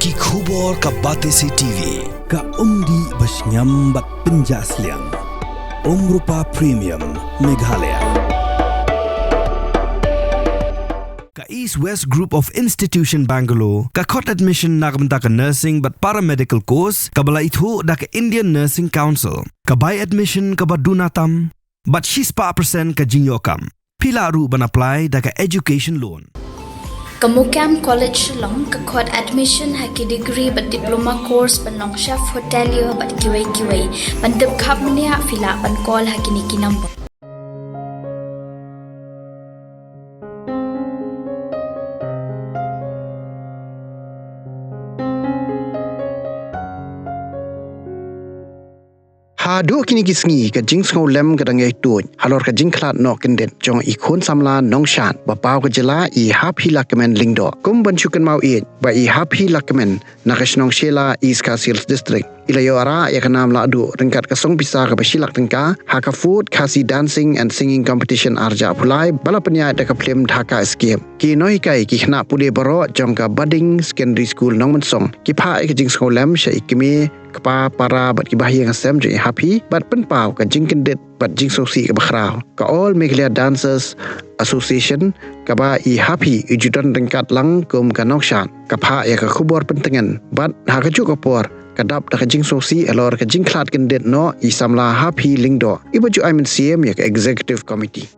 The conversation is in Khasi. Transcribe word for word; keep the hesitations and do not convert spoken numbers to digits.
Ki khubor ka Batesi T V, ka umdih ba shngiam bad pynjah sliang. Umrupa Premium, Meghalaya. Ka East West Group of Institution Bangalore, ka khot admission na ka bynta ka nursing bad paramedical course, kaba la ithuh da ka Indian Nursing Council, ka bai admission kaba duna tam, bad shispah percent ka jingïoh kam. Phi lah ruh ban apply da ka education loan. Ka Mukam College Shillong, ka khot admission ha ki degree bad diploma course ban long chef hotelier bad kiwei kiwei. Ban tip khapmniah phi lah ban call ha kine ki number. Haduh kine ki sngi ka jingsngewlem ka dang ïai tuid halor ka jingkhlad noh kyndit jong i khun samla nongshad ba paw ka jylla, i Happy Lakmen Lyngdoh. Kum ban shu kynmaw ïa ba i Happy Lakmen na ka shnong Shella, East Khasi Hills District, i la ïoh rah ïa ka nam lahduh ryngkat ka song pisa kaba shi lak tyngka ha ka Food Khasi Dancing and Singing Competition arjah Pulai, ba la pynïaid da ka phlim Dhaka Escape. Ki nonghikai, ki khynnah pule baroh jong ka Budding Secondary School Nongmynsong, ki phah ïa ka jingsngewlem sha i kmie, kpa, para bad ki bahaïing hasem jong i Happy bad pynpaw ka jingkyndit bad jingsngewsih kaba khraw. Ka All Meghalaya Dancers Association, kaba i Happy i ju don ryngkat lang kum ka nongshad, ka phah ïa ka khubor pyntngen bad ha kajuh ka por ka dap da ka jingsngewsih halor ka jingkhlad kyndit noh i samla Happy Lyngdoh, iba ju ai mynsiem ïa ka Executive Committee.